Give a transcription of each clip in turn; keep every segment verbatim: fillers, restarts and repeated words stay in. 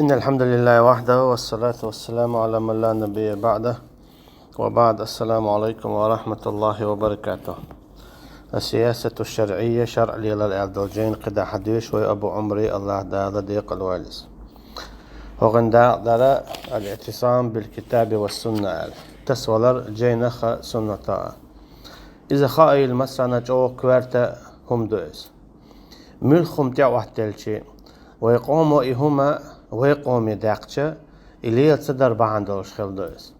إن الحمد لله وحده، والصلاة والسلام على من لا نبي بعده، وبعد، السلام عليكم ورحمة الله وبركاته. السياسة الشرعية, шарӀ лелар аьлла долу жайна кхидӀа хьадоьшу вай Абу Ӏумаре, АллахӀ Дала декъала войла иза. ХӀокхуьнан дакъа дара: «الاعتصام بالكتاب والسنة», аьлла. Тасавалар жайнах а, суннатах а. Иза хаийла массарна чӀогӀа коьрта хӀума ду иза. Муьлхха хӀума тӀеӀоттаделча, вай къомо и хӀума вай къоме даьккхича, и лела ца дар бахьана долуш хир ду иза.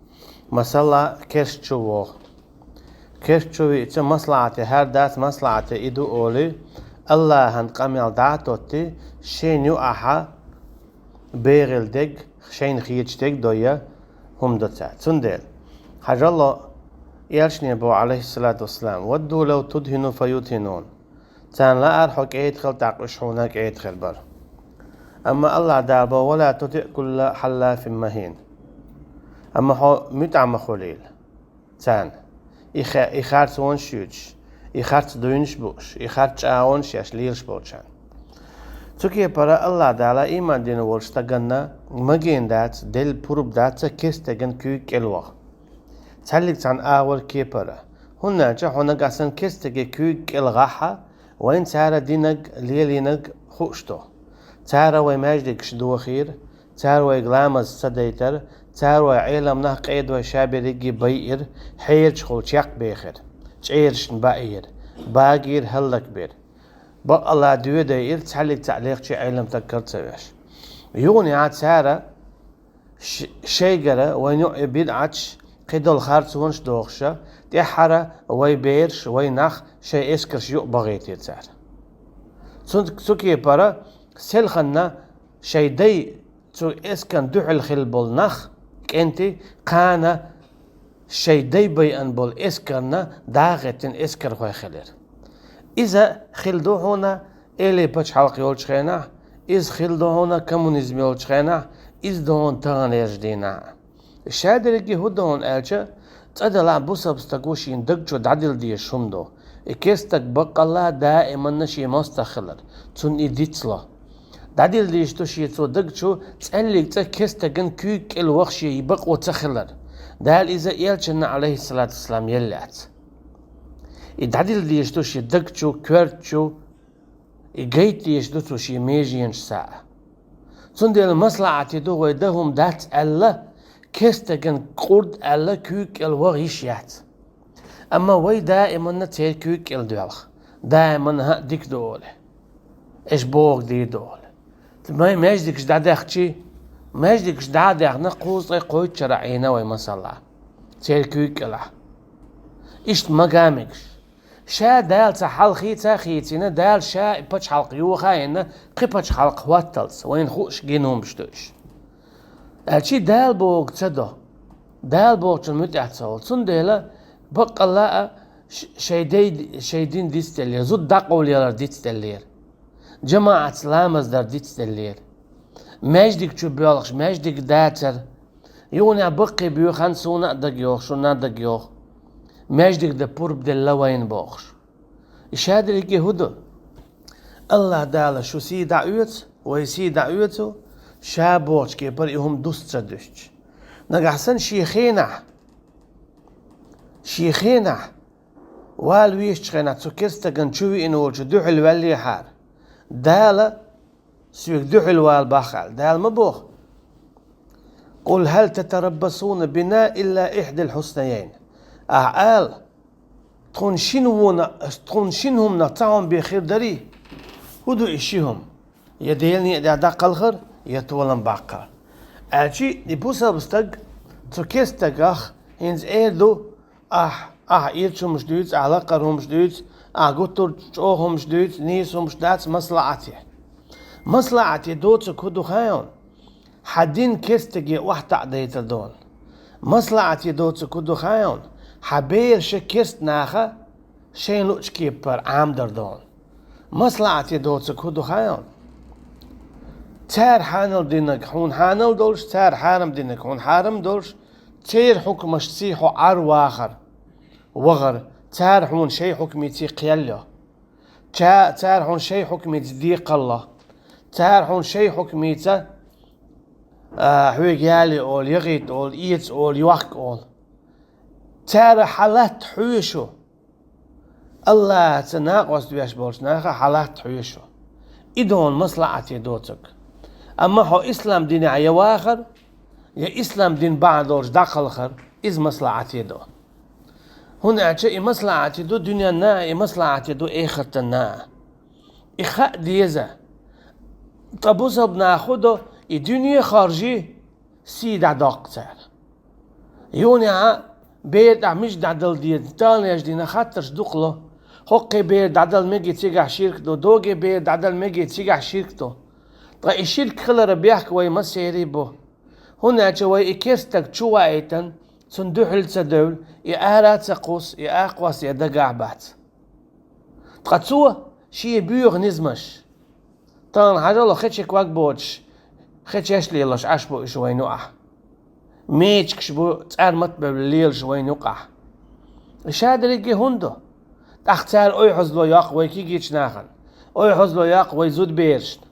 Масала, керста чу вогӀу. Керста чу веъча, маслахьате хӀара дац, маслахьате и ду олий, АллахӀан къамел дӀа а тоттий, шайна юкъахь бегӀийла дерг, шайна хеташ дерг дой хӀума ду цара. Цундела, хьажал, элчане боху, Ӏалайхиссалату вассалам: «ودوا لو تدهن فيدهنون». Царна лаьара хьо кӀеда хила, тӀаккха уьш хьуна кӀеда хир бара. Амма АллахӀ Дала боху: «ولا تطع كل حلاف مهين». Амма хьо муьтӀахь ма хуьлийла царна. И хе-, и харцонаш юьйцуш, и харц дуйнаш бууш, и харц чӀагӀонаш еш лелаш болчарна. Цу кепара АллахӀ Дала ийман дина волчу стаганна магийна дац, делла пурба дац керста стеган куьйга кӀел ваха. Цхьаьллиг цхьана агӀор кепара. ХӀунда аьлча хьо нагахь санна керста стеган куьйга кӀел гӀахь, вайна цара динарг, лелийнарг хууш ду. Цара вай маьждигаш дохийра, цара вайга ламаз ца дайтара, цара вай Ӏеламнах къедой ша берриге байира, хьерачухула чекхбехира, чӀерашна баийра, багийра, хӀаллакбира. Бакъалла доьдайира, цхьаьллиг цхьаъ лехчий Ӏелам стаг кара ца веш. Юха а цара ш-, шайгара вайна юкъа бидӀаташ, кхидолу харцонаш дохуша, тӀаьххьара вай бераш, вай нах шайн эскарш юкъа бахийтира цара. Цу, цу кепара селханна шайн дай цу эскарна дуьхьал хилла болу нах, кӀентий, кхана шайн дай байъан болу эскарна дагӀа хӀиттина эскархой хилира. Иза хилла ду хьуна элий пачхьалкх йолчу хенахь, иза хилла ду хьуна коммунизм йолчу хенахь, иза ду хьуна таханлерчу дийнахь. Ша дерриге хӀун ду хьуна аьлча, цкъа делахь бусалба стаго шен даг чу дӀадилла дезаш хӀума ду. И керста стаг баккъалла даиманна шен мостагӀ хилар, цунна и дицло. ДӀадилла дезаш ду шен цо даг чу цкъа а керста стеган куьйга кӀел ваха шен и бакъо ца хилар. Дала иза элчанна, Ӏалайхиссалату вассалам, елла яц. И дӀадилла дезаш ду шен даг чу, коьрта чу, и гайта дезаш ду цо шен меженаш схьа. Цундела маслахьате ду вай дан хӀума дац аьлла, керста стеган къурд аьлла куьйга кӀел ваха йиш яц. Амма вай даиманна церан куьйга кӀел доьлху, даиманна хӀаъ дика ду олий, аша бохург дийр ду олий. Вай маьждигаш дӀадаьхчий, маьждигаш дӀа а даьхна, кхузткъе кхойтта шарахь Ӏийна вай масала церан куьйга кӀелахь. Иштта мага а мегаш. Ша Дала цхьа хьал хийца а хийцина, Дала ша и пачхьалкх йоха а йина, кхин пачхьалкх хӀотталц, вайна хууш гина хӀумаш ду уьш. Аьлчий Дала бохург ца до, Дала бохучун муьтӀахь ца волу. Цундела баккъалла а ш-, шайн дай, шайн дин дицделлера, зуда дӀакъовлаялар дицделлера, жамаӀатца ламаз дар дицделлера, маьждиг чу боьлхуш, маьждиг дацар, юха а баккхий боьхна суна а дагайогӀу, шуна а дагайогӀу, маьждиг дан пурба делла вайна бохуш. И ша дерриге хӀун ду? АллахӀ Дала шу сий дӀаоьцу, вай сий дӀаоьцу, ша бохучу кепара и хӀума дус ца дуьстуш. Нагахь санна шен хенахь, шен хенахь, вала везачу хенахь цу керста стеган чу веана волчу дуьхьал ваьллехьара, Дала соьга дуьхьал вала боху аьлла, Дала ма боху: «قل هل تتربصون بنا إلا إحدى الحسنيين». Ахьа ала: «Тхуна шина вона, тхуна шина хӀуманах цхьа хӀума бен хир дарий? ХӀун ду и ши хӀума? Я Делан некъа тӀехь дӀакхалхар, я толам баккхар». Аьлчий, и бусалба стаг цу керста стагах хӀинца эр ду: «Ахь, ахь ирча хӀумаш дуьйцу, ахь лакхара хӀумаш дуьйцу, ахь гуттар а чӀогӀа хӀумаш дуьйцу, нийса хӀумаш дац, маслахьате». Маслахьате доцург хӀун ду хаий хьуна? Хьан дин керста стаге охьатаӀадайтар ду хьуна. Маслахьате доцург хӀун ду хаий хьуна? Хьан бераша керста наха шайна луучу кепара Ӏамадар ду хьуна. Маслахьате доцург хӀун ду хаий хьуна? Цара хьанал динарг хьуна хьанал долуш, цара хьарам динарг хьуна хьарам долуш, церан хьукмашций хьо Ӏар вахар, вахар, цара хьуна шайн хьукмаций кхел йо. Ца-, цара хьуна шайн хьукмаца декхал ло. Цара хьуна шайн хьукмаца А, хьоьга яла олу, яхийта олу, эца олу, йохка олу. Цара хьан латта хьоьшу. АллахӀаца накъост веш болчу наха хьан латта хьоьшу. И дона маслаӀате доцург. Амма хьо ислам динехь я вахар, я ислам дин бахьана долуш дӀакхалхар, иза маслаӀате до. ХӀунда аьлча и маслаӀате ду дуьненна а, и маслаӀате ду эхартанна а. И хаа деза. Ткъа бусалба нах хӀун до, и дуьне харжий, сий дӀадоккху цара. Юнехьа бер тӀехь мича дӀадала деза, талнеш дина хаттарш дукха ло. ХӀоккхе бер дӀадала меге цигахь ширк ду, доге бер дӀадала меге цигахь ширк ду. Ткъа и ширк хилара бехк вай массерий бу. ХӀунда аьлча вай и керстаг чу ваийтан, цунна дуьхьал ца девлла, и ара а ца кхуссу, и а кхосса я дагахь бац. Ткъа цо шен боьха низамаш. Тахана хьажал хи чекваг боцуш, хи чеш лелош Ӏаш бу уьш вайна юкъахь. Мечигаш бу цӀармат а бевлла лелаш вайна юкъахь. И ша дерриге хӀунда ду? ТӀаккха цара ойхьазло йоккху вай кегийчу нахана, ойхьазло йоккху вай зудаберашна.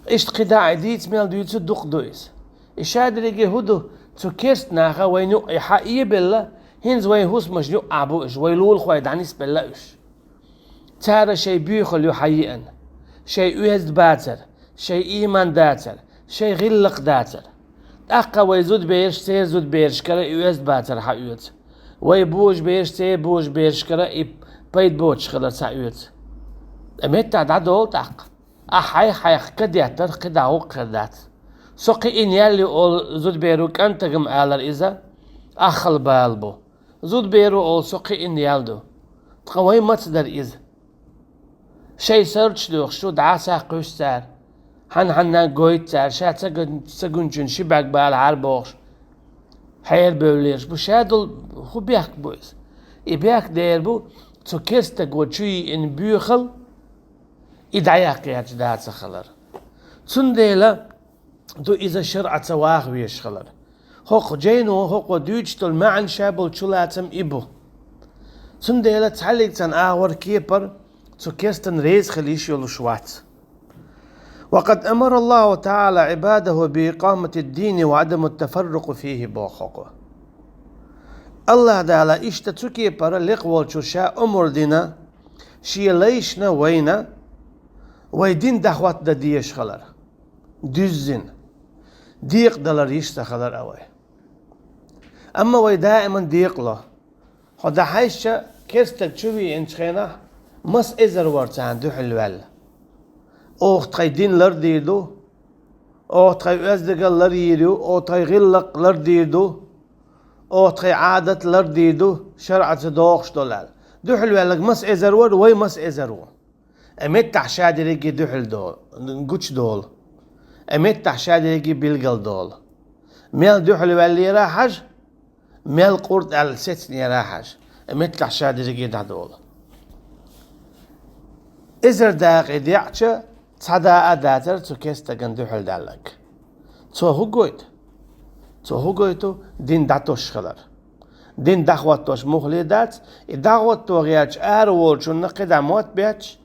Иштта кхидӀа а дийца мел дуьйцу дукха ду иза. И ша дерриге хӀун ду, цу керста наха вайна юкъа и хьаэбелла, хӀинца вайн хӀусамашна юкъахь бу уьш, вай лулахой дӀанисбелла уьш. Цара шайн боьхалла ю хьаеана, шайн оьзда бацар, шайн ийман дацар, шайн гӀиллакх дацар. ТӀаккха вай зудабераш церан зудаберашкара и оьзда бацар хьаоьцу. Вай божабераш церан божаберашкара и пайда боцуш хилар схьаоьцу. Ткъа меттахь дӀадолу тӀаккха. Ахь хьайх-хьайх ка деттарх кхидӀа гӀуллакх хир дац. Со кхиъна яьлла ю олу зудаберо кӀантагам алар иза, аххал бала бу. Зудаберо олу со кхиъна яьлла ду. Ткъа вай маца дара иза? Шайн сарчаш доьхуш шу дӀа а саккхуьйсу цара. Хьан-хьанна гойту цара, ша ца гун-, ца гуьнчун ши бӀаьрг балахьара бохуш. Хьерабевллераш бу, ша долу хӀун бехк бу иза? И бехк дера бу, цу керстаго чу йиъна боьхалла, и дӀаяккха гӀерташ дацахалар. Цундела ду иза шарӀаца ваха везаш хилар. ХӀокху жайно хӀокхо дуьйцуш долу маьӀна ша болу чулацам и бу. Цундела цхьаллиг цхьана агӀор кепар цу керстан реза хила йиш йолуш вац. وقد أمر الله تعالى عباده بإقامة الدين وعدم التفرق فيه боху хӀокхо. АллахӀ Дала иштта цу кепара лекха волчуьра ша омра дина, шен лайшна вайна, вай дин дӀахӀоттадан дезаш хилар. Дуьззина. Декъадалар йиш ца хилар а вай. Амма вай даиман декъало. Хьо дӀахьаьжча, керстаг чу веанчу хенахь, маса эзар вара царна дуьхьал ваьлла. Оха тхайн дин лардийр ду, оха тхайн оьздангалла ларйийр ю, оха тхайн гӀиллакх лардийр ду, оха тхайн Ӏадат лардийр ду, шарӀаца догӀуш долу аьлла. Дуьхьал ваьлларг маса эзар вара, вай маса эзар ву. Э, меттахь ша дерриге дуьхьал долу, гучудолу. Э, меттахь ша дерриге билгал долу. Мел дуьхьал ваьллера хьажа, мел къурд аьлла сецнера хьажа. Э, меттахь ша дерриге дӀадолу. Эзар дакъе деӀча, цхьа даа а дацара цу керстаган дуьхьал даьлларг. Цо хӀун гойту? Цо хӀун гойту? Дин дӀатосуш хилар. Дин дӀахӀоттош муххале дац, и дӀахӀотто гӀерташ ара волчунна кхидӀа мотт бетташ,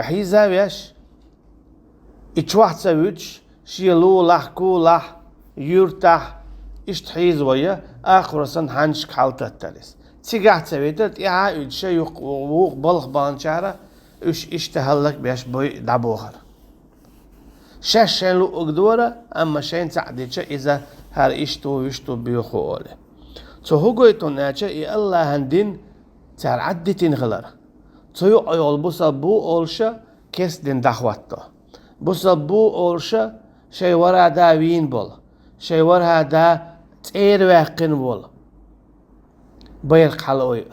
хьийза а веш, и чохь ца вуьтуш, шен лулахь, кулахь, юьртахь, иштта хьийзаван я, ахура санна хьаннашка хьалтаттар иза. Цигахь ца витар, тӀаьхьа а уьдуш, юха вукху балха баханчара уьш иштта хӀаллакбеш буй дӀабохар. Шаьш шайн луъург дора, амма шайна цхьаъ дича иза хӀара иштта ву, вуьшта ву боьха ву олий. Цо хӀун гойту аьлча, и АллахӀан дин цара Ӏаддитина хилар. Цу юкъа йолу бусалба ву олуша керста дин дӀахӀотто. Бусалба ву олуша шайн вархӀа да вийна болу, шайн вархӀа да цӀера ваьккхина волу. Байракх хьала ойу.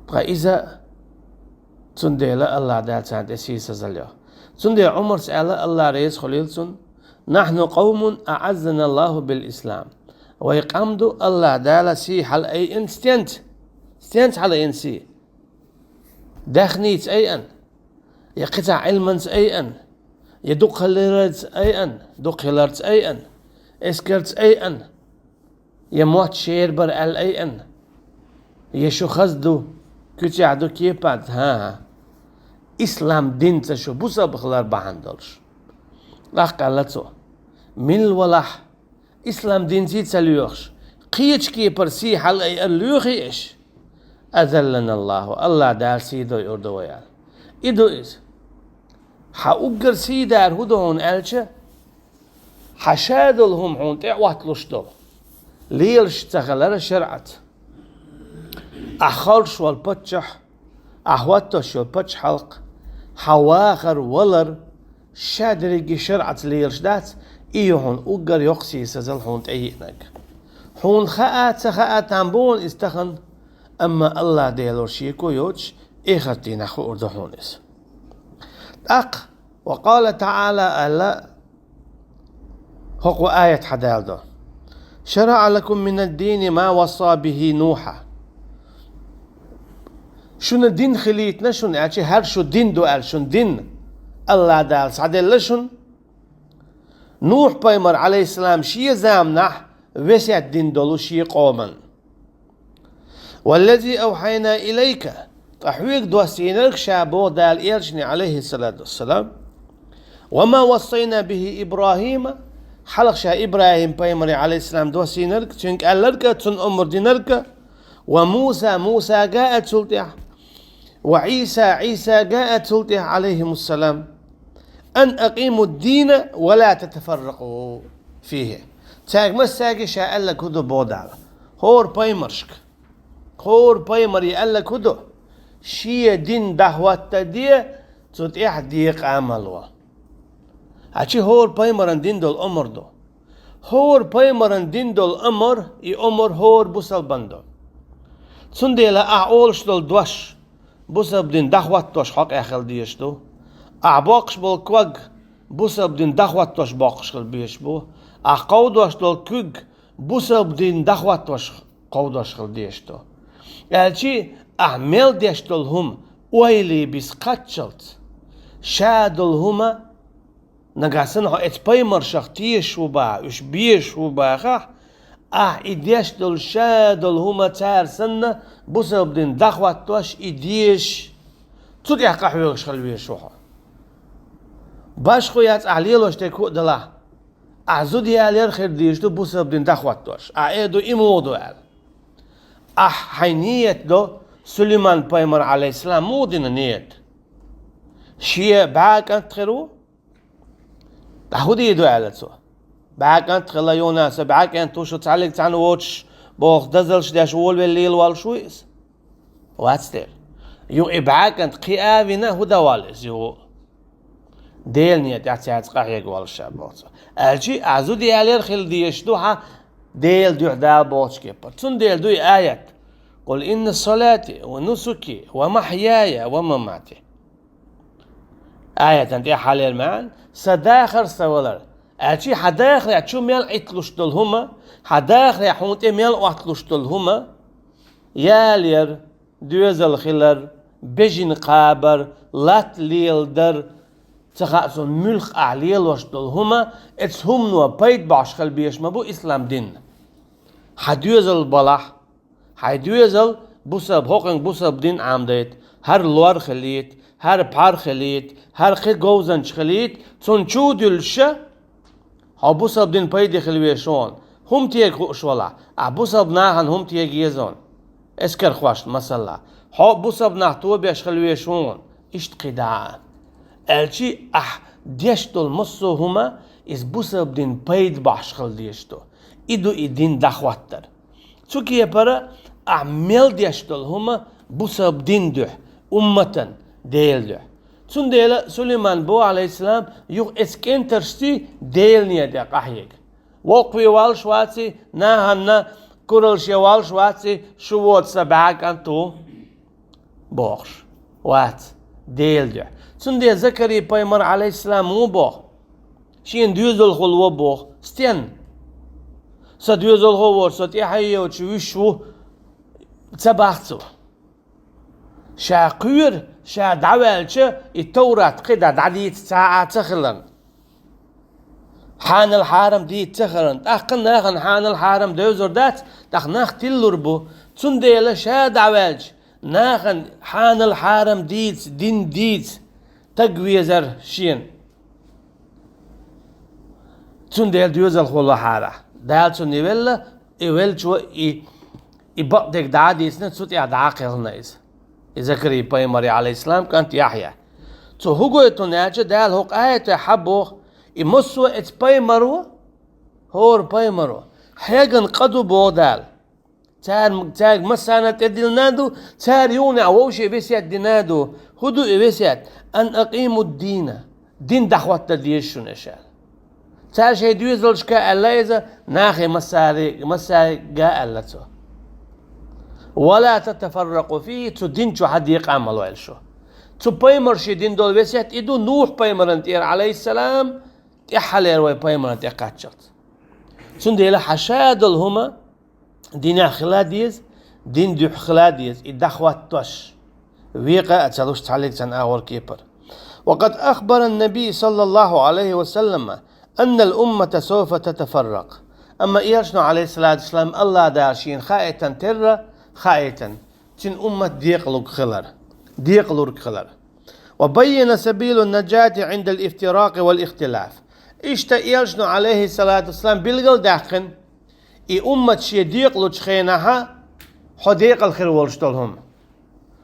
Ткъа иза, цундела АллахӀ Дала царна тӀе сийсазалла йо. Цундела Ӏумарс аьлла, АллахӀ реза хуьлийла цунна: «نحن قوم أعزنا الله بالإسلام». Вай къам ду АллахӀ Дала сий хьалаайина стенца? Стенца хьалаайина сий? Даьхница айина, я кхин цхьа Ӏилманца айина, я дукхахиларца айина, дукхахиларца айина, эскарца айина, я мотт шера бара аьлла айина, я шу хаза ду, куьцехь ду, кепа ду, хӀан-хӀа. Ислам динца шу бусалба хилар бахьана долуш. ТӀаккха аьлла цо: «Мила валахь, ислам динций ца лоьхуш, кхечу кепара сий хьалаайар лоьхий аша? Азалланаллаху, АллахӀ Дала сий дойур ду вай», аьлла. И ду иза. Хьан уггар сий дар хӀун ду хьуна аьлча, хьан ша долу хӀума хьуна тӀе а отталуш долу, лелаш ца хилар шарӀаца. Ахь хоржуш волу паччахь, ахь хӀоттош йолу пачхьалкх, хьан вахар, валар, ша дерриге шарӀаца лелаш дац, и ю хьуна уггар йоккха сийсазалла хьуна тӀееанарг. Хьуна хаа а, ца хаа а, там бу хьуна иза тахана, амма АллахӀ Делора шеко йоцуш, эхарт дийнахь хуур ду хьуна иза. ТӀаккха, ва къала таӀала, аьлла, хӀокху аят хьадалдо: «ШараӀа лакум минад-дини ма васса бихи Нуха». Шуна дин хилийтина шуна, аьлча, хӀара шу дин ду аьлла шуна дин АллахӀ Дала схьаделла шуна. Нухь-пайхамар, Ӏалайхиссалам, шен заманахь весет дина долу шен къоман. «Валлази авхьайна илайка», ткъа хьоьга доссийнарг ша боху Дала элчане, Ӏалайхиссалату вассалам, «ва ма вассайна бихи ИбрахӀима», хьалха ша ИбрахӀим-пайхамаре, Ӏалайхиссалам, доссийнарг, цуьнга аьлларг а, цунна омра динарг а, «ва Муса», Мусага а цул тӀаьхьа, «ва Ӏийса», Ӏийсага а цул тӀаьхьа, Ӏалайхимуссалам, «ан акъимуд-дина ва ла татафарракъу фихи». Цаьрга массаьрга ша аьлларг хӀун ду боху Дала? ХӀора пайхамаршка, хӀора пайхамаре аьлларг хӀун ду? Шен дин дӀахӀоттаде, цу тӀехь декъа ма ло. Хьан чи хӀора пайхамаран дин долу омра ду? ХӀора пайхамаран дин долу омра, и омра хӀора бусалбан ду. Цундела ахь олуш долу дош бусалба дин дӀахӀоттош хьокъехь хила дезаш ду. Ахь боккхуш болу ког бусалба дин дӀахӀоттош боккхуш хила безаш бу. Ахь кховдош долу куьг бусалба дин дӀахӀоттош кховдош хила дезаш ду. Аьлчи, ахь мел деш долу хӀума ойла бисина кхаччалц, ша долу хӀума, нагахь санна хьо эцу пайхамаршах тешаш ву баха, уьш безаш ву бахахь, ахь и деш долу ша долу хӀума цара санна бусалба дин дӀахӀоттош, и дезаш, цу тӀехь къахьоьгуш хила везаш ву хьо. Башхо яц ахь лелош дерг хӀу а далахь, ахь зуда ялор хир дезаш ду бусалба дин дӀахӀоттош. Ахь эр ду и муха ду аьлла. Ахь хьайн ниет до Сулайман-пайхамар, Ӏалайхиссалам, муха дина ниет? Шен бӀе кӀант хир ву? Ахь хӀун дийр ду аьлла цо? БӀе кӀант хилла, Юнуса, бӀе кӀант ву, шу цхьаьллиг цхьаьна воцуш, боху, дозаллаш деш, волавелла лелавалуш вуй иза? Вац дера. Юха и бӀе кӀант кхиа а вина, хӀун дан воллу иза юха? Делан ниет тӀехь цаьрца къахьега воллуш ша боху цо. Аьлчи, ахь зуда ялор хила дезаш ду хьан Делан дуьхьа Дала бохучу кепара. Цундела ду и аят: «Къул инна салати ва нусуки ва махьяя ва мамати». Аятан тӀехь хьалера маьӀна: «Сан дахар, сан валар». Аьлчи, хьан дахарехь чу мел Ӏитталуш долу хӀума, хьан дахарехь хьуна тӀе мел отталуш долу хӀума, ялор, доьзал хилар, бежана кхабар, латта леладар, ца хаьа суна муьлхха ахь лелош долу хӀума, эцу хӀумано пайда бохьуш хила безаш ма бу ислам дин. Хьан доьзал балахь, хьайн доьзал бусалба, хӀокхуьнга бусалба дин Ӏамадайта, хӀара лор хилийта, хӀара пхьар хилийта, хӀара кхин говзанча хилийта, цунна чу а дуьллуш, хьо бусалба дин пайде хила везаш ву хьуна. ХӀума тега хууш валахь, ахь бусалба нахана хӀума тега еза хьуна. Эскархошна, масала, хьо бусалба нах тобеш хила везаш ву хьуна. Иштта кхин дӀа а. Аьлчи, ахь деш долу массо а хӀума, иза бусалба дин пайда бохьуш хила дезаш ду. И ду и дин дӀахӀоттар. Цу кепара ахь мел деш долу хӀума бусалба дин дуьхьа, умматан, Делан дуьхьа. Цундела Сулайман боху, Ӏалайхиссалам, юха эцу кӀентаршций Делан ниет тӀехь къахьега. Воккхаве воллуш ваций, нахана куралла шен воллуш ваций, шу воцу сан бӀе кӀант ву? Бохуш. Вац. Делан дуьхьа. Цундела Закарий-пайхамар, Ӏалайхиссалам, муха боху? Шена доьзалхо ло боху. Стенна? Сан доьзалхо воцуш, со тӀаьхье йоцуш вуьш ву, ца боху цо. Ша кхоьру, ша дӀаваьлча, и Товрат кхидӀа дӀадийца цхьа а ца хиларна. Хьанал-хьарам дийца ца хиларна. ТӀаккха нахана хьанал-хьарам девзар дац, тӀаккха нах тиллур бу. Цундела ша дӀаваьлча, нахана хьанал-хьарам дийца, дин дийца стаг везара шена. Цундела доьзалхо лохьара. Дала цунна и велла, и веллачо и, и бакъдерг дӀа а дийцина, цу тӀехь дӀа а кхелхина иза. И Закарий пайхамар, алейхиссалам, кӀант Яхья. Цо хӀун гойту аьлча, Дала хӀокху аятехь хьан боху, и массо а эца пайхамаро, хӀора пайхамаро, хьеган къа ду боху Дала. Цара, цаьрга массарна тӀедиллина а ду, цара юханехь вовшийн весет дина а ду. ХӀун ду и весет? Ан акъимуд-дина. Дин дӀахӀотта деза шуна аша. Цара шайн доьзалшка аьлла иза, нахе массаре-, массаьрга аьлла цо. Ва ла татафарракъу фийхи, цу дин чу хьан декъа а ма лойла шу. Цу пайхамаршийн дина долу весет и ду, Нухь пайхамаран тӀера, алейхиссалам, тӀаьххьалера вай пайхамаран тӀе кхаччалц. Цундела хьан ша долу хӀума динехь хила деза, дин дуьхьа хила деза, и дӀахӀоттош. Векъа а ца луш цхьаллиг цхьана агӀор кепара. Ва къад ахбара ан-набий саллаллаху алейхи ва саллама аннал уммата сауфа татафарракъ. Амма Элчано, алейхиссалату вассалам, Аллах Дала шена хаийтина терра, хаийтина, цуьнан уммат декъалург хилар. Декъалург хилар. Ва баййана сабилун наджати гӀиндал ифтиракъи вал ихтилаф. Иштта Элчано, алейхиссалату вассалам, билгал а даьккхина, и уммат шен декъалучу хенахь хьо декъала хир волуш долу хӀума.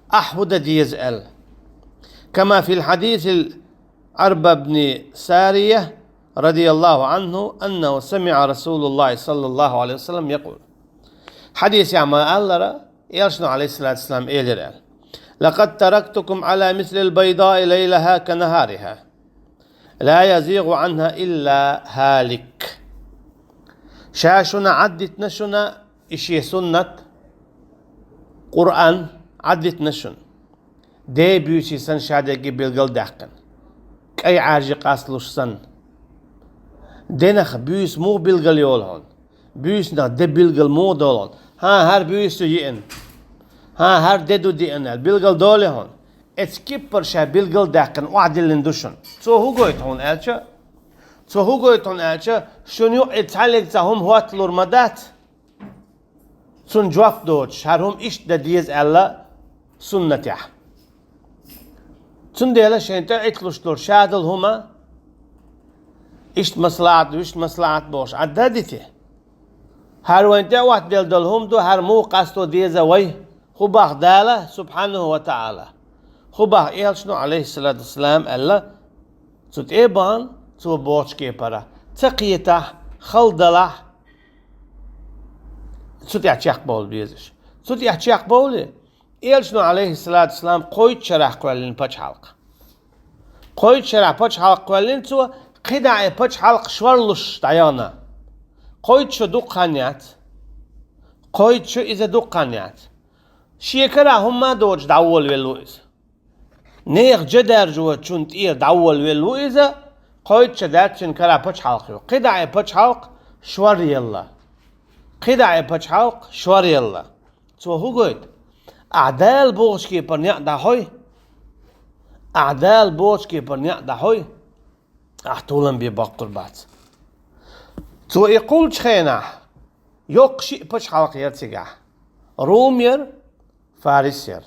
Ахьа хӀун дан деза аьлла. Кама фил хьадисил Арба бни Сария, радияллаху анху, аннаху самиӀа Расулуллахи саллаллаху алейхи ва саллам якъул. Хьадисехь ма-аллара, Элчано, алейхиссалату вассалам, элира аьлла: «Лакъад тарактукум ала мислил байдаи лайлаха ка нахариха. Ла язигъу анха илла халик». Ша шуна Ӏаддитина шуна и шен суннат, Къуръан Ӏаддитина шуна. Де буьйсий санна шадерриге билгал а даьккхина. КӀай Ӏаьржа къасталуш санна. Денах буьйса муха билгал йолу хьуна? Буьйсанах де билгал муха долу хьуна? ХӀан, хӀара буьйса ю йиъна. ХӀан, хӀара де ду диъна аьлла, билгал долий хьуна? Эцу киппара ша билгал а даьккхина охьадиллина ду шуна. Цо хӀун гойту хьуна аьлча? Цо хӀун гойту хьуна аьлча, шуна юкъа и цхьаллиг цхьа хӀума хӀотталур ма дац? Цунна жоп доцуш, хӀара хӀума иштта дан деза аьлла суннатехь. Цундела шайна тӀе Ӏитталуш долу шадолу хӀума, иштта маслаӀат, вуьшта маслаӀат бохуш, Ӏадда а дити. ХӀара вайна тӀе а оттаделла долу хӀума ду, хӀара муха къасто деза вай? ХӀун боху Дала, субхьанаху ва таӀала? ХӀун боху Элчано, алейхиссалату вассалам, аьлла, цу тӀе а бахана, цо бохучу кепара ца кхетахь, хала далахь, цу тӀехь чекхбовла безаш. Цу тӀехь чекхбовлий, Элчано, алейхиссалату вассалам, кхойтта шарахь кхоьллина пачхьалкх. Кхойтта шарахь пачхьалкх кхоьллина цо, кхидӀа и пачхьалкх шорлуш дӀаяхана. Кхойтта шо дукха хан яц. Кхойтта шо иза дукха хан яц. Шен кара хӀумма а доцуш дӀаволавелла ву иза. Нехан жа даржочун тӀера дӀаволавелла ву иза, кхойтта шо дац цуьнан кара пачхьалкх ю. КхидӀа и пачхьалкх шоръелла. КхидӀа и пачхьалкх шоръелла. Цо хӀун гойту? Ахь Дала бохучу кепара некъ дӀахьой. Ахь Дала бохучу кепара некъ дӀахьой. Ахь толам бен боккхур бац. Цо и кхуллучу хенахь, йоккха шиъ пачхьалкх яра цигахь. Рум яра, Фарис яра.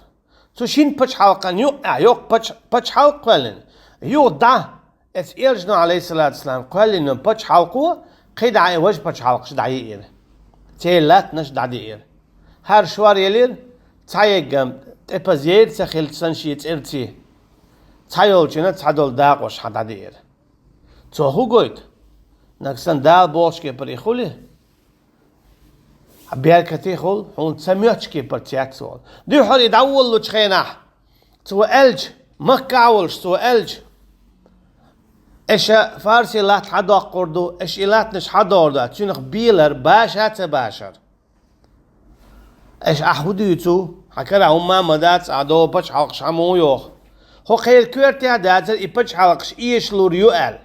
Цу шина пачхьалкхан юкъахь йоккха пачхь-, пачхьалкх кхоьллина. Юха дӀа, эцу Элчано, алейхиссалату вассалам, кхоьллина йолу пачхьалкхо, кхидӀа и важа пачхьалкхаш дӀайиира. Церан латтанаш дӀадиира. ХӀара шоръелира, цхьа еггам тӀепаза яйра ца хилча санна шен цӀерций. Цхьайолчунна цхьадолу дакъош хьан дӀадиира. Цо хӀун гойту? Нагахь санна Дала бохучу кепара и хуьлий? Беркате хуьлу, хьуна ца моьттучу кепара ца яц волу. Дуьххьара и дӀаволлучу хенахь, цо аьлча, Маккахь а волуш цо аьлча: «Аша фарсийн латта хьадоккхур ду, аша и латтанаш хьадохур ду», цуьнах белар, баша а ца башар. Аша ахь хӀун дуьйцу? Хьан кара хӀумма а ма дац, ахь догӀу пачхьалкхаш хьан муха йоху? Хьо кхеран коьртехь а дацара и пачхьалкхаш эшалур ю аьлла.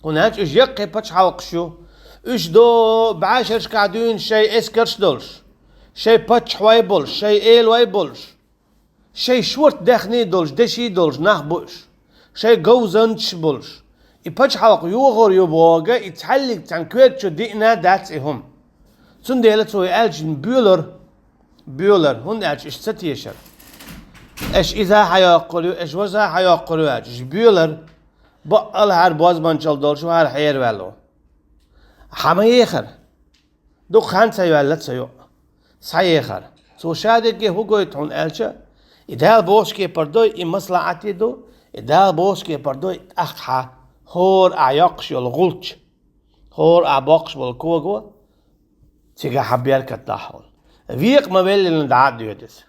ХӀунда аьлча уьш яккхий пачхьалкхаш ю. Уьш до бӀешерашкахь дуьйна шайн эскарш а долуш, шайн паччахьой а болуш, шайн элой а болуш, шайн шорта даьхний а долуш, деши а долуш нах бу уьш, шайн говзанчаш а болуш. И пачхьалкх йохор ю бохург, и цхьаллиг цхьана коьрта чу диъна а дац и хӀума. Цундела цо и аьллачунна боьлура. Боьлар, хӀунда аьлча уьш ца тешара. Аша иза а хьайоккхур ю, аша важа а хьайоккхур ю аьлча, уьш боьлар. Баккъал хӀара бозбанчалла долуш ву, хӀара хьераваьлла ву. Хьа ма ехар. Дукха хан ца йоьлла ца йоӀ. Схьаехар. Цо шадерриге хӀун гойту хьуна аьлча, и Дала бохучу кепара дой, и маслахьате ду, и Дала бохучу кепара дой, тӀаккха хьан хӀора ахь йоккхуш йолу гӀулч, хӀора ахь боккхуш болу кого, цигахь хьан беркат дахьа хьуна. Векъа ма веллина дӀа а доьду иза.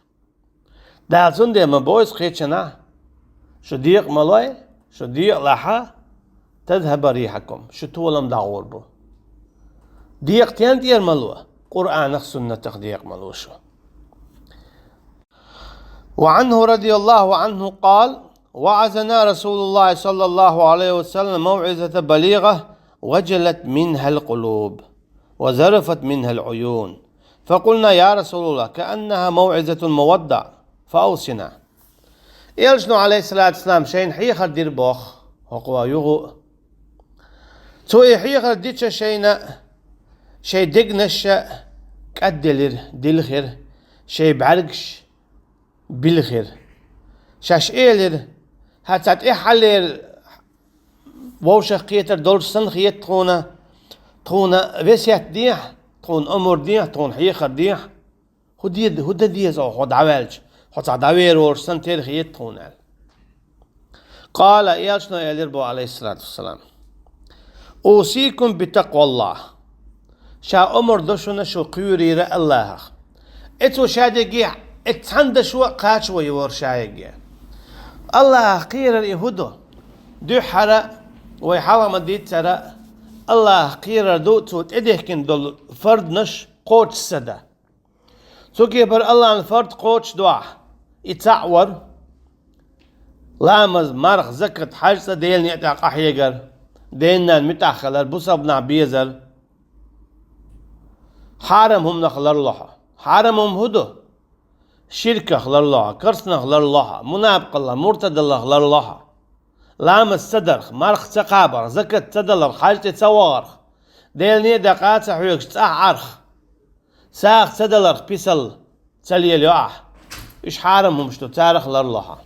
Дала цундела ма боху кхечанхьа: «Шу декъа ма лой, шу декъа лахь, тадхьаба рихьукум, шу толам дӀагӀур бу». Декъа стен тӀера ма ло, Къуръанах, суннатах декъа ма ло шу. وعنه رضي الله عنه قال: وعظنا رسول الله صلى الله عليه وسلم موعظة بليغة وجلت منها القلوب وذرفت منها العيون، فقلنا: يا رسول الله، كأنها موعظة مودع، فأوصنا. Элчано, алейхиссалату вассалам, шайна хьехар дира боху хӀокху юху. Цо и хьехар дича шайна, шайн дегнаш кӀадделира, дилхира, шайн бӀаьргаш билхира. Шаьш элира: «ХӀара цхьа тӀаьххьарлера вовшах кхетар долуш санна хета тхуна, тхуна весет дехьа, тхуна омра дехьа, тхуна хьехар дехьа. ХӀун де-, хӀун дан деза хьо дӀаваьлча, хьо цхьа дӀавер волуш санна тера хета тхуна», — аьлла. Къала, элчано элира боху, алейхиссалату вассалам: «Усикум битакъваллах». Ша омра до шуна шу кхоьрийра Аллахах. Э, цо шадерриге, э, цхьана дашо а кхачо йора шадерриге. Аллахах кхерар и хӀун ду? Дуьххьара, вай хьалха ма-дийццара, Аллахах кхерар ду цо тӀедехкина долу фарданаш кхочуш ца дан. Цу кепара Аллахьан фард кхочушдохьа, и цхьаъ вара: ламаз, марха, закат, хьаьж, цӀа, Делан некъа тӀехь къахьегар, ден-ненан муьтӀахь хилар, бусалба нах безар, хьарам хӀуманах ларло хьо. Хьарам хӀума хӀун ду? Ширках ларло хьо, керстанах ларло хьо, мунапкъаллах, муртадаллах ларло хьо. Ламаз ца дарх, марха ца кхабарх, закат ца даларх, хьаьж тӀе ца вахарх, Делан некъа тӀехь къа ца хьоьгуш, цӀахь Ӏарх, сагӀа ца даларх, писал ца лелайо ахь. Уьш хьарам хӀумаш ду, царах ларло хьо.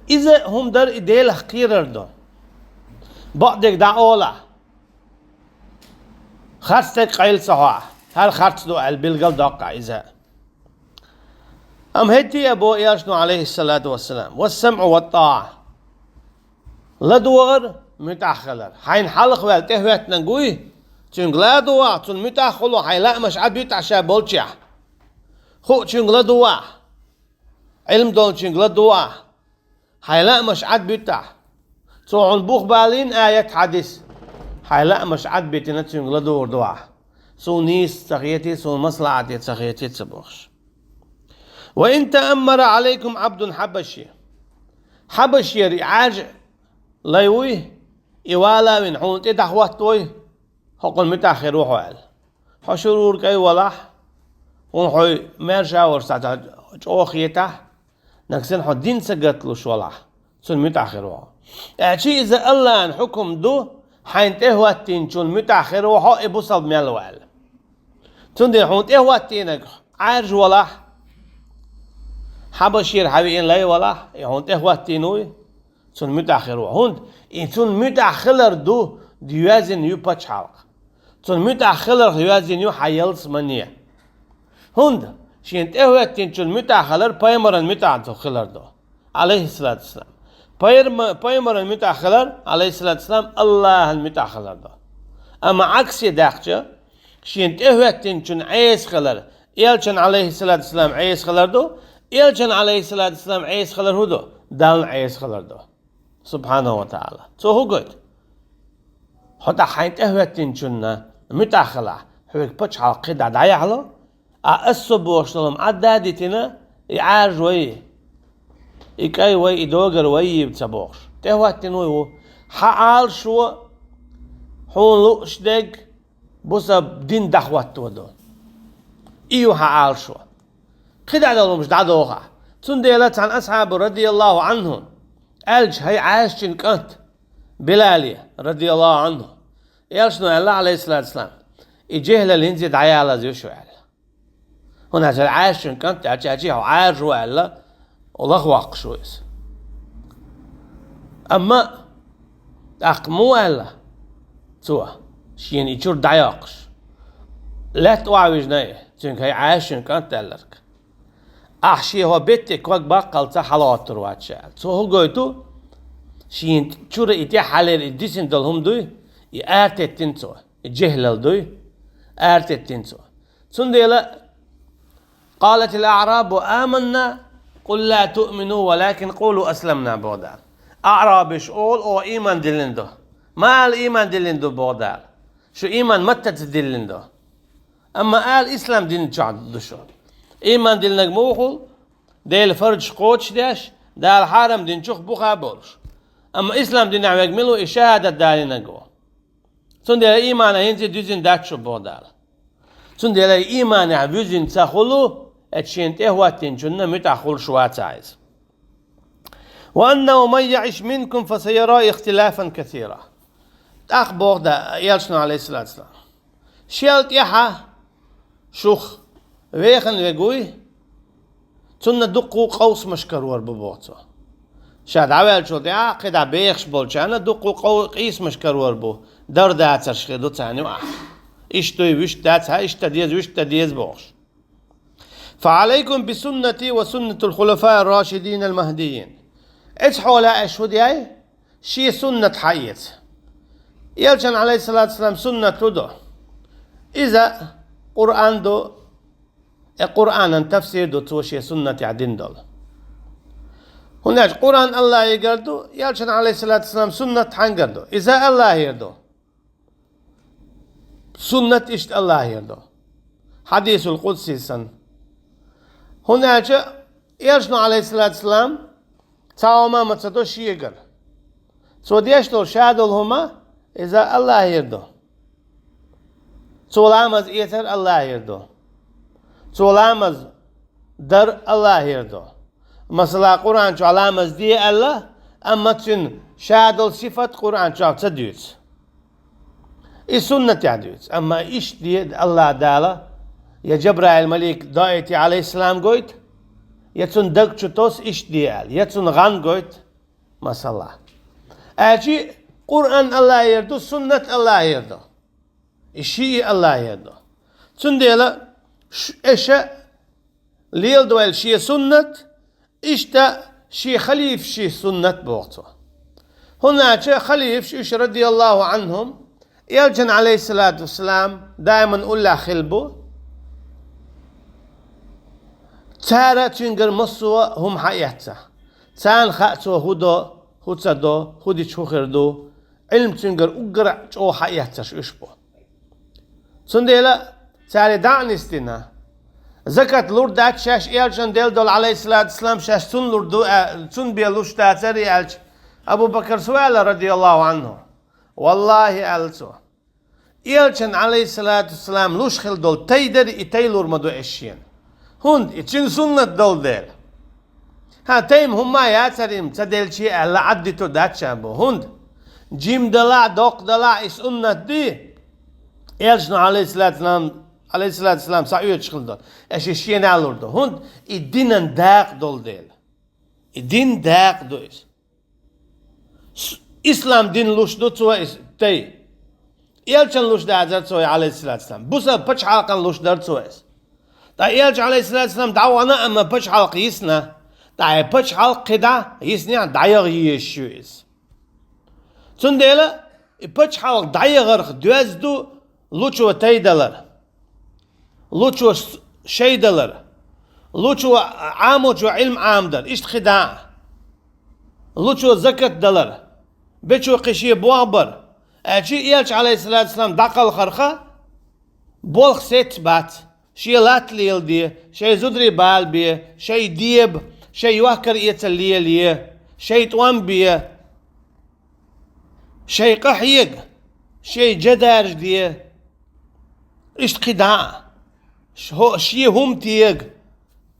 Иза хӀума дар и Делах кхерар ду. Бакъдерг дӀа олахь. Харц стаг къайла ца хьо ахь. ХӀара харц ду аьлла билгал доккху ахь иза. Амма хӀетте а боху элчано, алейхиссалату вассалам: «Вассамъу ваттаӀа». ЛадогӀар, муьтӀахь хилар. Хьайна хьалха ваьлла тӀехӀоьттинарг вуй, цуьнга ладогӀа, цунна муьтӀахь хуьлу, хьайн лаамаш ӀадбуьтӀахь ша болчехь. Хуучуьнга ладогӀа, Ӏилма долчуьнга ладогӀа, хьайн лаамаш ӀадбуьтӀахь. Цо хьуна бух балийна аят, хьадис, хьайн лаамаш Ӏадбитина цуьнга ладугӀур ду ахь. Суна нийса ца хетий, суна маслахьате ца хетий ца бохуш. «Ва ин тааммара Ӏалайкум Ӏабдун хьабаши». Хьабашера и Ӏаьржа лай вуй, и вала а вина хьуна тӀе дӀахӀоттавой, хӀокхунна муьтӀахь хир ву хьо аьлла. Хьо шурура кӀай валахь, хӀунда хьой маьрша а волуш цхьа чӀогӀа хетахь, нагахь санна хьо дин ца гаталуш валахь, цунна муьтӀахь хир ву хьо. Аьлча иза Аллахьан хьукум ду, хьайна тӀехӀоьттинчунна муьтӀахь хир ву хьо, и бусалба мел ву аьлла. Цундела хьуна тӀехӀоьттинарг Ӏаьржа валахь, хьабашера хьан веана лай валахь, и хьуна тӀехӀоьттина вуй, цунна муьтӀахь хир ву. ХӀунда и цунна муьтӀахь хилар ду, йоьзна ю пачхьалкх. Цунна муьтӀахь хиларх йоьзна ю хьан ялсамане. ХӀунда шена тӀехӀоьттинчунна муьтӀахь хилар пайхамаран муьтӀахь хилар ду, алейхиссалату вассалам. Пайрма-, пайхамаран муьтӀахь хилар, алейхиссалату вассалам, Аллахьан муьтӀахь хилар ду. Амма Ӏаксе даьккхича, шена тӀехӀоьттинчунна Ӏеса хилар, элчан, алейхиссалату вассалам, Ӏеса хилар ду, элчан, алейхиссалату вассалам, Ӏеса хилар хӀун ду? Далла Ӏеса хилар ду. Субхьанаху ва таӀала. Цо хӀун гойту? Хьо тӀаккха хьайна тӀехӀоьттинчунна муьтӀахь хилахь, хьоьга пачхьалкх кхидӀа дӀаяхьало, а ас со бохуш долу хӀума Ӏадда а дитина, и Ӏаьржа вай, и кӀай вай, и догар вай йийба ца бохуш. ТӀехӀоьттина вуй ву. Хьан Ӏалашо, хьуна лууш дерг, бусалба дин дӀахӀоттаво ду. И ю хьан Ӏалашо. КхидӀа долу хӀумаш дӀадохахь. Цундела цхьана асхьабо, радияллаху Ӏанху, аьлча, хӀай Ӏаьржачун кӀант, Билале, радияллаху Ӏанху, элчано аьлла, алейхиссалату вассалам, и жехӀалалла хӀинца дӀаялаза ю шу аьлла. ХӀунда аьлча Ӏаьржачун кӀант аьлча, аьлча хьо Ӏаьржа ву аьлла, лаха воккхуш ву иза. Амма тӀаккха муха аьлла цо? Шена и чура дӀайоккхуш. Лаьтта охьавижнай, цуьнга хӀай Ӏайшин кӀант аьлларг. Ахь шен хӀо беттиг ког баккхалца хьалаоттур вац ша аьлла. Цо хӀу гойту? Шена чура и тӀаьххьалера и дисина долу хӀума дуй, и аратеттина цо, и жехӀлал дуй, аратеттина цо. Цундела «قالت الأعراب آمنا قل لا تؤمنوا ولكن قولوا أسلمنا», боху Дала. Аърабиш олу, оха ийман диллина ду. Ма ала ийман диллина ду, боху Дала. Шу ийман маттаца диллина ду. Амма ала ислам дин чохь ду шу. Ийман диллинарг муха ву? Делан фарзаш кхочушдеш, Дала хьарам динчух буха а болуш. Амма ислам динехь верг мила ву, и шахӀадат далийнарг ву. Цундела иймана хӀинца а дуьзина дац шу, боху Дала. Цундела и ийманехь вуьзина ца хуьлу, эцу шена тӀехӀоттинчунна муьтӀахь хуьлуш вацахь иза. «وأنه من يعش منكم فسيرى اختلافا كثيرا». ТӀаккха боху да Элчано, Ӏалайхиссалату вассалам: «Шел тӀаьхьа шух вехана вегуй, цунна дуккха а къовсамаш карор бу», боху цо. Ша дӀаваьллачул тӀаьхьа кхидӀа бехаш болчарна дуккха а къов-, къийсамаш карор бу, дар дацарш хир ду царна юкъахь. Иштта дуй, вуьшта дац, хьан иштта деза, вуьшта деза бохуш. «فعليكم بسنتي وسنة الخلفاء الراشدين المهديين». Эцу хьолехь аша хӀу де? Шен суннат хьаэца. Элчан, Ӏалайхиссалату вассалам, суннат хӀу ду? Иза Къуръан ду, э, Къуръанан тафсир ду цо шен суннатехь дина долу. ХӀунда аьлча Къуръан Аллахьигара ду, Элчан, Ӏалайхиссалату вассалам, суннат хьаьнгара ду? Иза Аллахьера ду. Суннат иштта Аллахьера ду. Хьадисул къудси санна. ХӀунда аьлча Элчано, Ӏалайхиссалату вассалам, цхьа хӀума ма ца до шегара. Цо деш долу ша долу хӀума, иза Аллахьера ду. Цо ламаз эцар Аллахьера ду. Цо ламаз дар Аллахьера ду. Масала, Къуръан чохь ламаз де аьлла, амма цуьнан ша долу сифат Къуръан чохь ца дуьйцу. И суннатехь дуьйцу. Амма иштта де Аллахь Дала, я Жабраил малик доуьйту, Ӏалайхиссалам, гойту, я цунна даг чу тосу иштта де аьлла, я цунна гӀан гойту, масала. Аьлча Къуръан Аллахьера ду, суннат Аллахьера ду. И шиъ а Аллахьера ду. Цундела ш-, эша леладойла шен суннат, иштта шен халифашийн суннат, боху цо. ХӀунда аьлча халифаш уьш, радияллаху Ӏанхум, Элчан, Ӏалайхиссалату вассалам, даиман уллехь хилла бу. Цара цуьнгара массо а хӀума хьаэцна. Царна хаьа цо хӀу до, хӀу ца до, хӀу дича хӀу хир ду. Ӏилма цуьнгара уггар а чӀогӀа хьаэцнарш уьш бу. Цундела цара дӀа а нисдина, закат лур дац шаьш Элчан делла долу, Ӏалайхиссалату вассалам, шаьш цунна лур ду а, цунна бен луш дацара аьлча, Абу Бакар су аьлла, радияллаху Ӏанху: «Валлахи, — аьлла цо, — Элчан, Ӏалайхиссалату вассалам, луш хилла долу тай дара, и тай лур ма ду ас шена. ХӀунда и цуьнан суннат долу дела». ХӀан, тайма хӀумма а яцара, и ца делча аьлла, Ӏаддитур дац ша бу. ХӀунда? Жима далахь, доккха далахь, и суннат ди, Элчано, Ӏалайхиссалату вассалам, Ӏалайхиссалату вассалам, схьаоьцуш хилла долу, аш и шена а лур ду. ХӀунда? И динан дакъа долу дела. И дин дакъа ду иза. С-, ислам дин луш ду цо иза, тай. Элчан луш дацара цо, Ӏалайхиссалату вассалам. Бусалба пачхьалкхан луш дара цо иза. Ткъа Элча, Ӏалайхиссалату вассалам, дӀавахана, амма пачхьалкх йисна. Ткъа и пачхьалкх кхидӀа йиснехь дӀаяха езаш ю иза. Цундела и пачхьалкх дӀаяхарх доьзна ду лучо тай далар, лучо с-, шай далар, лучо Ӏамочо Ӏилма Ӏамадар, иштта кхидӀа а, лучо закат далар, бечо кхин шен бохбар. Аьлча Элча, Ӏалайхиссалату вассалам, дӀакхалхарха болх сецна бац. Шен латта леладе, шайн зударий бала бе, шайн деба, шайн йохкар-эцар лелае, шайн тӀом бе, шайн къа хьега, шайн жадаржа де. Иштта кхидӀа а. Ш-, хӀо-, шен хӀума тега.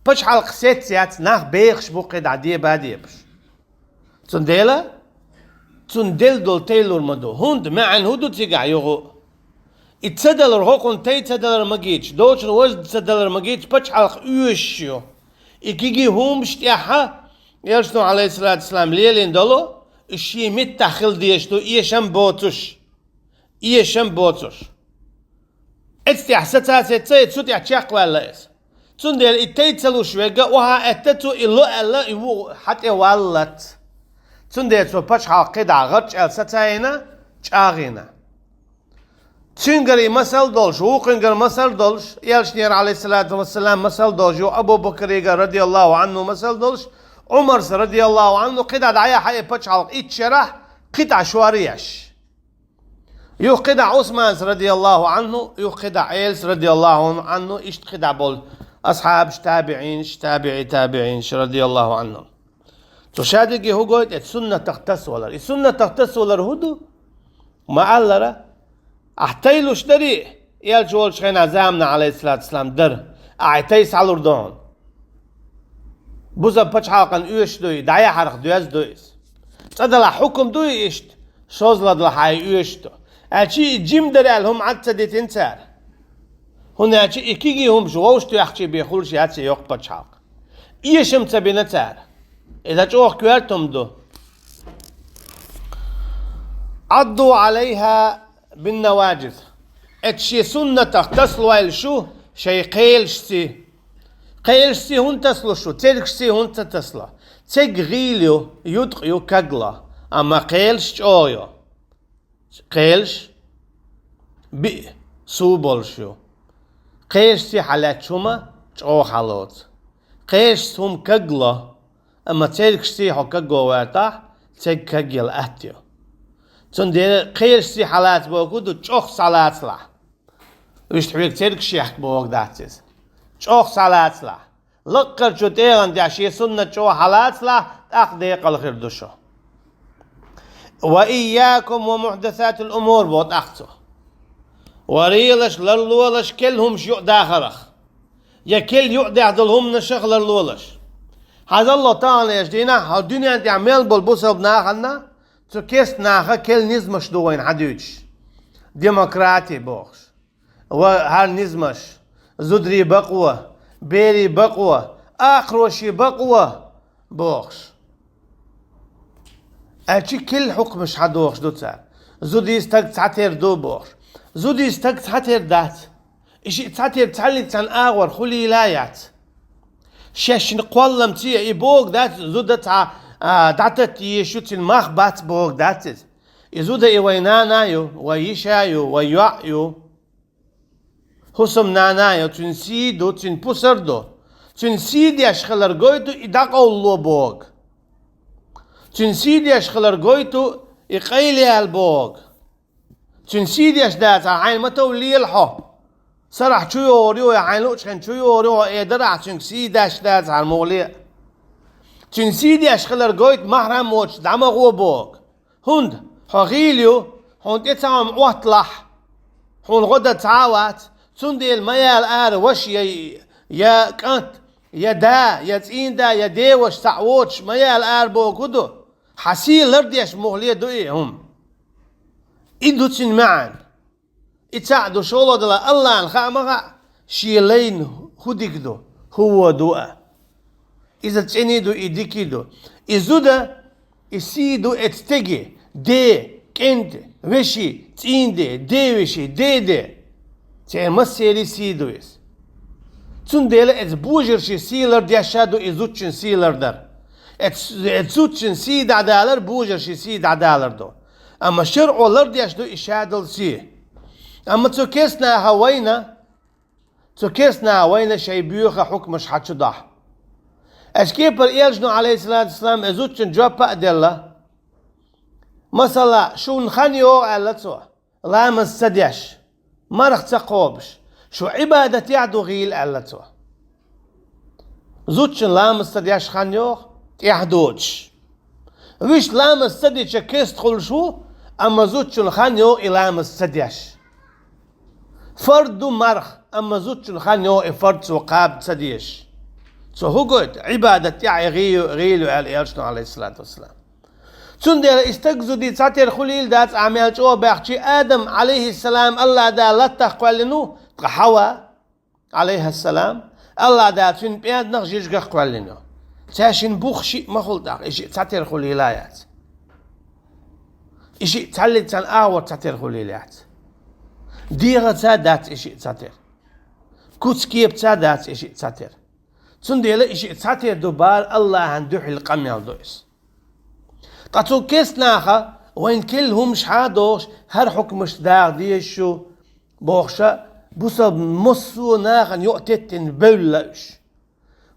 Пачхьалкх сецна яц, нах бехаш бу кхидӀа деба а дебаш. Цундела цунна делла долу тай лур ма ду. ХӀунда, маьӀна хӀун ду цигахь юха? И ца далар, хӀокхунна тай ца далар магийча, доцург важа ца далар магийча, пачхьалкх оьшуш ю. И кегий хӀумаш тӀехьа, Элчано, Ӏалайхиссалату вассалам, лелийна долу, и шен меттахь хила дезаш ду, эшам боцуш. эшам боцуш. Эццахь сацацеццай цу тӀехь чекхваьлла иза. Цундела и тайца луш вега, оха аьтта цу и ло аьлла, и ву хьатӀе валлац. Цундела цо пачхьалкх кхидӀа гӀарч аьлла сацайна, чӀагӀийна. Цуьнгара и масал долуш, вукхуьнгара масал долуш, Элчанера, алейхиссалату вассалам, масал долуш, ю Абу Бакрига, радияллаху анху, масал долуш, Умарса, радияллаху анху, кхидӀа дӀаяхьа и пачхьалкх итт шарахь, кхидӀа шор еш. Юха кхидӀа Усманс, радияллаху анху, юха кхидӀа Элас, радияллаху анху, иштта кхидӀа болу асхьабаш, табиӀинаш, табиӀи табиӀинаш, радияллаху анху. Цу шадерриге хӀу гойту эцу суннатах тасавалар? И суннатах тасавалар хӀу ду? Ма-аллара, ахь тайлуш дарий, элча волчу хенахь заманахь, алейхиссалату вассалам, дара. Ахь и тай схьалур ду хьуна. Буза пачхьалкхана оьшуш ду и, дӀаяхьарх доьзна ду иза. ЦӀа далахь хьукум ду и иштта, шозлагӀа далахь и оьшуш ду. Аьлча и жима дара аьлла хӀума Ӏад ца дитина цара. ХӀунда аьлча и кегий хӀумаш вовшахтоьхчий бен хуьлуш яц и йоккха пачхьалкх. Эшам ца бина цара. Иза чӀогӀа коьрта хӀума ду. Ӏадду Ӏалайха биннаваджиз. Эцу шен суннатах тасалойла шу шайн кхелашций. Кхелашций хӀунда тасало шу, цергашций хӀунда ца тасало? Церг гӀийла ю, юткъа ю, кагла, амма кхелаш чӀогӀа ю. Кхелаш биъ, сув болуш ю. Кхелашций хьалаьцча хӀума чӀогӀа хьалоцу. Кхелашца хӀума кагало, амма цергашций хьо каго ваьлча, церг кагъяла атта ю. Цундела кхелашций хьалаца бохург ду, чӀогӀа схьалацалахь. Вуьшта хьоьга цергаш яхка бохург дац иза. ЧӀогӀа схьалацалахь. Лаккхарчу тӀегӀан тӀехь шен суннат чӀогӀа хьалацалахь, тӀаккха декъала хир ду шу. Ва ийякум ва мухьдасатил умур, боху тӀаккха цо. Варелаш, ларлолаш, керла хӀумаш юкъадахарх. Я керла юкъадаьхна долу хӀуманашах ларлолаш. Хьажал, таханлерчу дийнахь хьо дуьнен тӀехь мел болу бусалба нахана, цу керста наха керла низамаш ду вайна хьадуьйцуш. Демократи бохуш. Ва хӀара низамаш, зударий бакъо, берий бакъо, акхароший бакъо бохуш. Аьлча керла хьукмаш хьадохуш ду цара. Зудий стаг цхьатера ду бохуш. Зудий стаг цхьатера дац. И шиъ цхьатера цхьаллиг цхьана агӀор хуьлийла а яц. Шаьшшинна кхолламца и бохург дац, зуда цхьа, а, дӀататта езаш ю, цуьнан мах бац бохург дац иза. И зуда и вайн нана ю, вайн йиша ю, вайн йоӀ ю. ХӀусамнана ю, цуьнан сий ду, цуьнан пусар ду. Цуьнан сий деш хилар гойту и дӀакъовлало бохург. Цуьнан сий деш хилар гойту и къайлаяьлла бохург. Цуьнан сий деш дацахь, хьайна ма товллера хьо. Сарахь чу йогӀур ю, я хьайна луучу хенахь чу йогӀур ю хьо, эр дара ахь цуьнга сий деш дацахьара муха ле а. Цуьнан сий деш хилар гойту, маьхьрам воцуш дӀа ма гӀо бохург. ХӀунда хьо гӀийла ю, хьуна тӀе цхьа хӀума Ӏотталахь, хьуна гӀо дан цхьа а вац, цундела ма яла ара ваша я, я кӀант, я да, я цӀийнда, я деваша цхьаъ воцуш ма яла ара бохург хӀу ду? Хьан сий лардеш муха ле ду и хӀума? И ду цуьнан маьӀна. И цхьаъ ду, шолгӀа дала, Аллахьна хаа ма хаьа, шен лайна хӀун дика ду, хӀун вон ду а. Иза цӀена ду, и дика ду. И зуда, и сий ду эцу стеге, де, кӀентий, веший, цӀийнде, де веший, де де. Церан массеран сий ду иза. Цундела эцу божарший сий лардеш а ду и зудчун сий лардар. Эцу, эцу зудчун сий дӀадалар божарший сий дӀадалар ду. Амма шарӀо лардеш ду и шадолу сий. Амма цу керста наха вайна, цу керста наха вайна шайн боьха хьукмаш хьачу дахьа. Эцу кепара Элчано, алейхиссалату вассалам, и зудчун жоп а делла. Масала, шуна хан йогӀу, аьлла цо, ламаз ца деш, марха ца кхобуш, шу Ӏибадатехь ду гӀийла, аьлла цо. Зудчун ламаз ца деш хан йогӀу, тӀехь доцуш. Вуьшта ламаз ца дича керста хуьлуш ву, амма зудчун хан йогӀу и ламаз ца деш. Фард ду марха, амма зудчун хан йогӀу и фард цо кхаба ца дезаш. Цо хӀу гойту, Ӏибадат тӀехь и гӀийла ю, гӀийла ю, аьлла Элчано, алейхиссалату вассалам. Цундела и стаг, зудий цхьатера хуьлийла дац, ахь мел чӀогӀа баьхчи, Адам, алейхиссалам, Аллахь Дала латтах кхоьллина ву, ткъа Хьава, алейхиссалам, Аллахь Дала цуьнан пӀеннах, жижигах кхоьллина ю. Цаьршинна бух шиъ ма хуьлу тӀаккха, и шиъ цхьатера хуьлийла яц. И шиъ цхьаллиг цхьана агӀор цхьатера хуьлийла яц. ДегӀаца дац и шиъ цхьатера. Куц-кепаца дац и шиъ цхьатера. Цундела и шиъ цхьатера ду бала АллахӀан духьал къамел ду иза. Ткъа цу керста наха вайна керла хӀумаш хьадохуш, хӀара хьукмашца дагӀа дезаш ю бохуша, бусалба массо а нахана юкъатеттина бевлла уьш.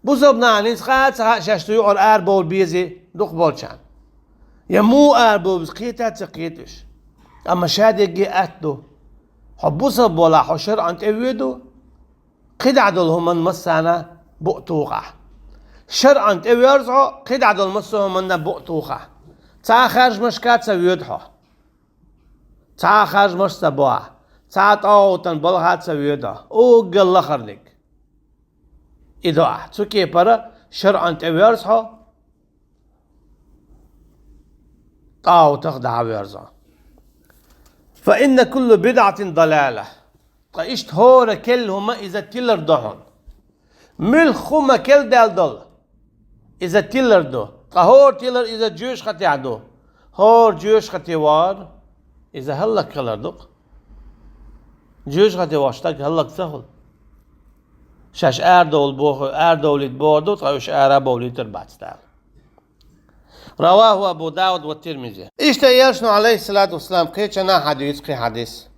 Бусалба нахана хӀинца хаа а ца хаьа шаьш цу юкъара арабовла безий дукхахболчарна. Я муха арабовла беза кхета а ца кхета уьш. Амма шадерриге атта ду. Хьо бусалба валахь, хьо шарӀан тӀе воьду, кхидӀа долу хӀуманна массарна букъ тухахь. ШарӀан тӀе воьрзу хьо, кхидӀа долу массо а хӀуманна букъ тухахь. Цхьа а харжамашка ца воьду хьо. Цхьа а харжамаш ца бохь. Цхьа а тӀагӀутан балха ца воьду хьо. Уггар лахарниг. И до ахь. Цу кепара шарӀан тӀе воьрзу хьо, тӀагӀутах дӀа а воьрзу. فإن كل بدعة ضلالة. Ткъа иштта хӀора керла хӀума иза тилар ду хьуна. Муьлхха хӀума керла даьлла долу, иза тилар ду. Ткъа хӀора тилар иза жоьжахати тӀехь ду. ХӀора жоьжахати вар, иза хӀаллакьхилар ду-кх. Жоьжахати ваш стаг хӀаллакьца хуьлу. Шаьш арадовла боху, арадовлийта боху ду, ткъа уьш ара а бовлийтар бац Дала. رواه أبو داود والترمذي. Иштта Элчано, عليه الصلاة والسلام, кхечанхьа дуьйцу кхин хьадис.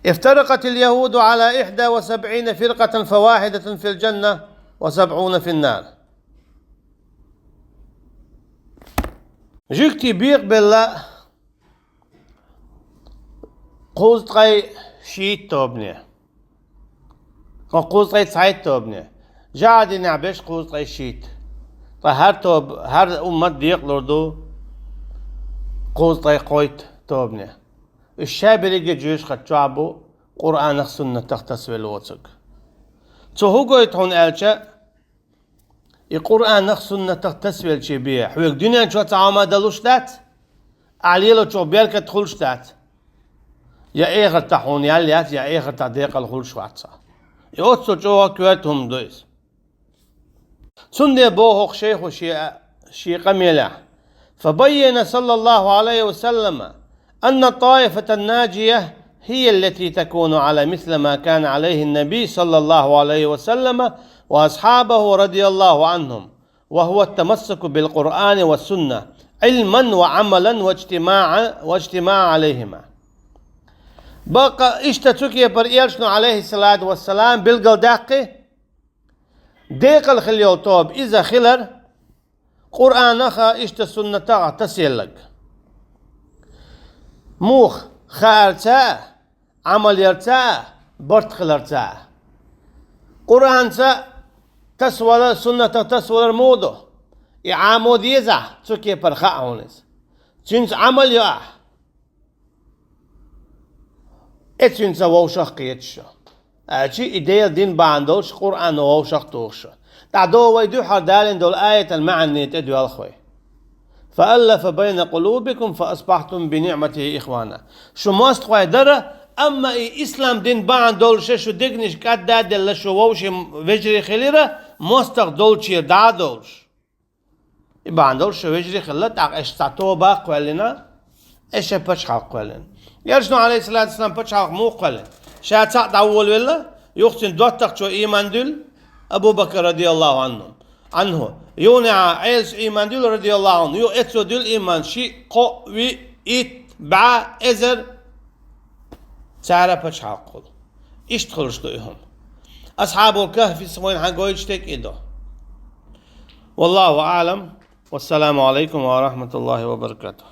افترقت اليهود على إحدى وسبعين فرقة فواحدة في الجنة وسبعون في النار. Жуьгтий бекъабелла кхузткъе шийтта тобане. Кхузткъе цхьайтта тобане. ЖӀа динехь берш кхузткъе шийтта. Ткъа хӀара тоба, хӀара уммат декъалур ду кхузткъе кхойтта тобане. Уьш ша берриге а жоьжахати чохь бу, Къуръанах, суннатах тасавелла воцург. Цо хӀун гойту хьуна аьлча, и Къуръанах, суннатах тасавеллачу бен хьоьга дуьнен чохь цхьа хӀума далуш дац, ахь лелочух беркат хуьлуш дац. Я эхартахь хьуна ял яц, я эхартахь декъал хуьлуш вац хьо. И оццул чӀогӀа коьрта хӀума ду иза. Цундела боху-кх шайхо шен, шен къамелехь: فبين صلى الله عليه وسلم أن الطائفة الناجية هي التي تكون على مثل ما كان عليه النبي صلى الله عليه وسلم وأصحابه رضي الله عنهم، وهو التمسك بالقرآن والسنة علما وعملا واجتماعا، واجتماعا عليهما. Бакъ иштта цу кепара Элчано, عليه الصلاة والسلام, билгалдаьккхи, декъала хила йолу тоба иза хилар, Къуръанах а, иштта суннатах а тасаелларг. Муха? Хаарца а, Ӏамал ярца а, барт хиларца а. Къуръанца тасавала, суннатах тасавалар муха ду? И Ӏамо дезахь, цу кепара хаьа хьуна иза. Цуьнца Ӏамал йо ахь. Э, цуьнца вовшах кхеташ шу. Аьлча и Делан дин бахьана долуш Къуръано вовшах тухуш шу. ДӀадо вай дуьххьара далийна долу аятан маьӀнане тӀедоьлху вай. فألف بين قلوبكم فأصبحتم بنعمته إخوانا. Шу мостагӀий дара, амма и ислам дин бахьана долуш шу дегнаш кӀадда а делла, шу вовшийн вежарий хилира, мостагӀа долчера дӀа а долуш. И бахьана долуш шу вежарий хилла, тӀаккха аша цхьа тоба а кхоьллина, аша пачхьалкх кхоьллина. Элчано, عليه الصلاة والسلام, пачхьалкх муха кхоьллина? Ша цхьаъ дӀаволавелла, юха цуьнан доттагӀчо ийман дуьллу, Абу Бакр, رضي الله عنه. Юха Ӏелас ийман дуьллу, رضي الله عنه. Юха эццо дуьллу ийман, шиъ, кхоъ, виъ, итт, бӀе, эзар. Цара пачхьалкх хуьлу. Иштта хуьлуш ду и хӀума. Асхьабул Кахфис вайна хьан гойтуш дерг и ду. والله أعلم. والسلام عليكم ورحمة الله وبركاته.